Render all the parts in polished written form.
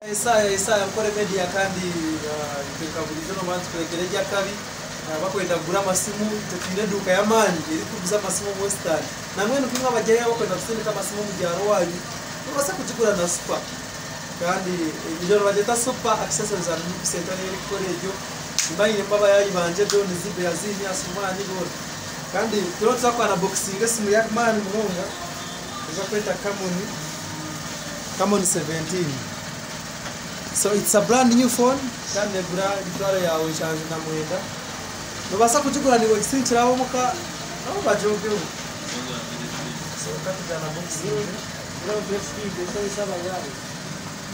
Esaya Esaya Nkore Media kandi itwe nka buriijo noba nitukureetera eby'akabi abakwenda kugura amasimu itwe twine eduuka y'amaani erikuguza amasimu omu Western nambwenu nkaimwe abagyeyo abakwenda kusindika amasimu omu byaro owaanyu nobaasa kugigura na Super kandi egyo nibagyeta Super Accessories and Book Center niyo erikukora egyo nimba nyinemu abayaayi bangye Don Zibe Yazini Asumani boona kandi turiyo nituza ku unboxinga esimu y'amaani munonga ei barikweta Camon Camon 17. So it's a brand new phone kandi negura emitwaro yaawe 79. Nobaasa kugigura naiwe ogisindikire ab'omuka nabo bagyogeho. So katujana boxing.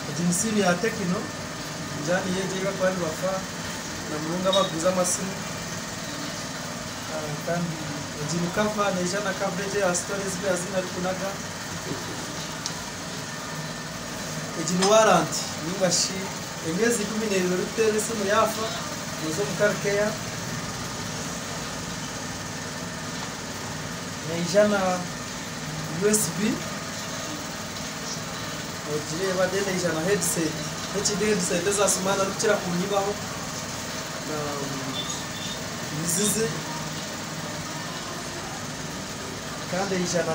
Egi ni simu ya Tecno, ningira niyo egyo ei barikuba nibafa na munonga abarikuguza amasimu. Kandi egi ni cover, neija na cover egyo eya storage ezi Yazini arikunaga. Egi ni warranty ninga shi emyezi 12 orikuteera esimu yaafa nooza omu car care. Neija na USB ogireeba then eija na headset. Ekindi headset eza Sumani arikukira kunyibaho nizizi kandi eija na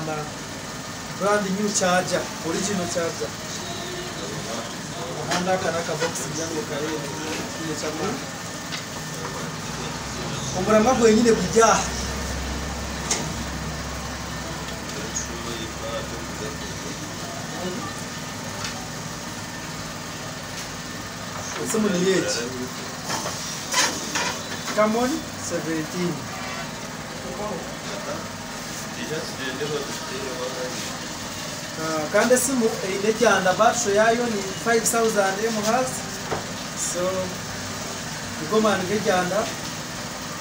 Brand new charger, original charger. Ahandi aka n'akabokisi ngira ngu okareebe tihaine ky'amaani. Omuramwa gwenyine guri aha. Esimu niyo egi. Camon 17. Kandi esimu eine ekyanda battery yaayo ni 5000 mAh so nigo maani g'ekyanda.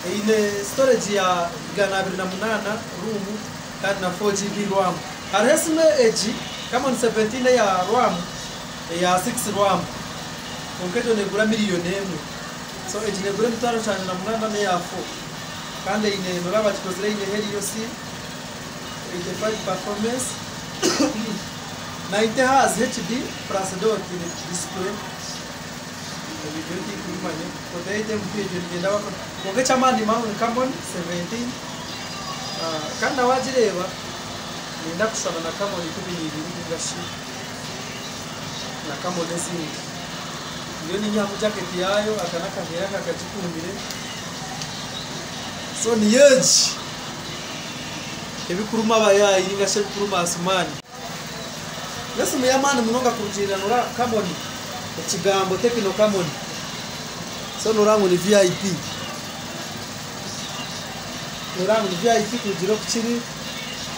Eine storage ya 208 room kandi na 4GB ram. Hariho esimu egi Camon 17 eya ram eya 6 ram kwonka egyo negura miriyoni emwe. So egi negura 78,000 n'eya 4. Kandi eine noreeba bagikozire eine Helio C 85 performance 90 Hz HD plus dot display ebyo byo tinkubimanya 48 MP egyo nigyenda bakora kwonka eky'amaani ni Camon 17 kandi na wagireeba neyenda kushushana na Camon 12 ninga shi na Camon ezindi. Ndiyo ninyihamu jaketi yaayo aka n'akaveera aka kagikuumire. So niyo egi ebikuruma abayaayi ninga shi ebikuruma Asumaani. N'esimu y'amaani munonga kurugiirira noreeba Camon ekigambo Tecno Camon so noreeba ngu ni VIP. Noreeba ngu ni VIP kurugiirira oku kiri.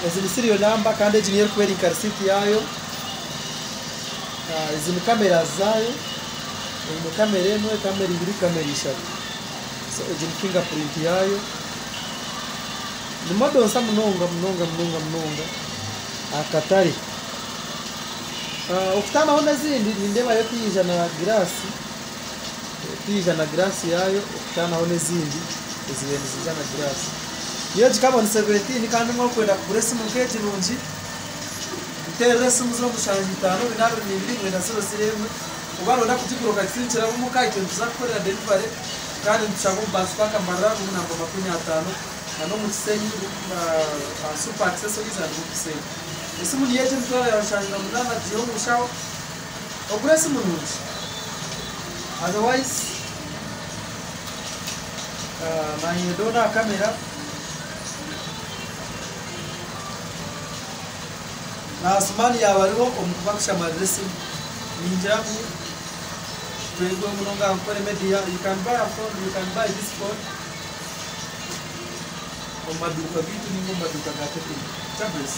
Ezi ni serial number kandi egi niyo erikuba eri nka risiiti yaayo. Ezi ni cameras zaayo, eine kamera emwe, kamera ibiri, kamera ishatu. So egi ni finger print yaayo. Ni model nsa munonga munonga munonga munonga aha katare. Okutaanaho n'ezindi nindeeba yo tiyaija na giraasi, tiyaija na giraasi yaayo okutaanaho n'ezindi ezibaire niziija na giraasi. Niyo egi Camon 17 kandi mwarikwenda kugura esimu nk'egi nungi, nteerera esimu 0754 22 90 01 oba nooyenda kugigura okagisindikira ab'omuka itwe nituza kukukorera delivery kandi nitushanga omu Bus Park Mbarara room namba 50 na n'omu Kisenyi aha Super Accessories and Book Center. Esimu niyo egi emitwaro ya 78 giihe omu nshaho ogure esimu nungi otherwise nanye ndoona aha kamera. Na Asumaani yaaba ariho omu kuba kushamarira esimu. Ningira ngu twebwe munonga aha Nkore Media, you can buy a phone, you can buy this phone omu maduuka gaitu ninga omu maduuka ga Tecno. Jah bless.